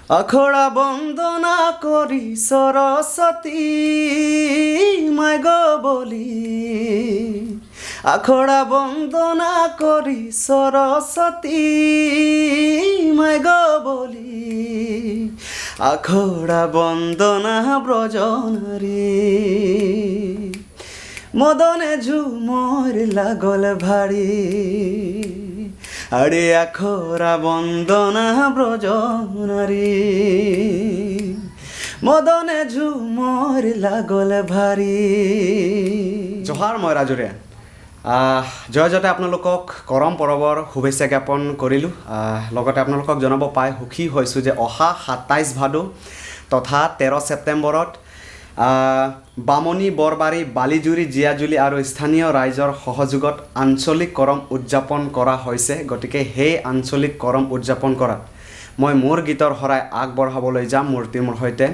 আখৰা বন্দনা কৰি সৰস্বতী মাই বলি, আখৰা বন্দনা কৰি সৰস্বতী মাই বলি, আখৰা বন্দনা ব্ৰজনাৰী। মদনে ঝুমৰ লাগল ভাৰী, আৰে আখৰা বন্দনা ব্ৰজনাৰী। মদনে ঝুমৰ লাগল ভাৰী। জহাৰ, মই ৰাজুৰে জয় জয়তে আপোনালোকক কৰম পৰৱৰ শুভেচ্ছা জ্ঞাপন কৰিলোঁ। লগতে আপোনালোকক জনাব পাই সুখী হৈছোঁ যে অহা 27 ভাদ তথা 13 ছেপ্টেম্বৰত বামুণী বৰবাৰী, বালিজুৰি, জীয়াজুলি আৰু স্থানীয় ৰাইজৰ সহযোগত আঞ্চলিক কৰম উদযাপন কৰা হৈছে। গতিকে সেই আঞ্চলিক কৰম উদযাপন কৰাত মই মোৰ গীতৰ শৰাই আগবঢ়াবলৈ যাম মোৰ টীমৰ সৈতে।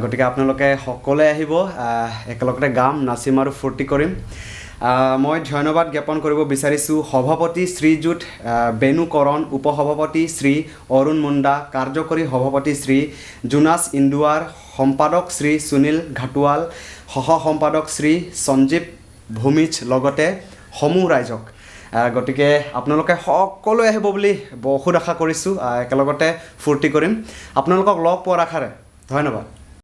গতিকে আপোনালোকে সকলোৱে আহিব, একেলগতে গাম, নাচিম আৰু ফূৰ্তি কৰিম। মই ধন্যবাদ জ্ঞাপন কৰিব বিচাৰিছোঁ সভাপতি শ্ৰীযুত বেণু কৰণ, উপসভাপতি শ্ৰী অৰুণ মুণ্ডা, কাৰ্যকৰী সভাপতি শ্ৰী জোনাছ ইন্দুৱাৰ, সম্পাদক শ্ৰী সুনীল ঘাটোৱাল, সহ সম্পাদক শ্ৰী সঞ্জীৱ ভূমিজ, লগতে সমূহ ৰাইজক। গতিকে আপোনালোকে সকলোৱে আহিব বুলি বহুত আশা কৰিছোঁ। একেলগতে ফূৰ্তি কৰিম। আপোনালোকক লগ পোৱাৰ আশাৰে ধন্যবাদ।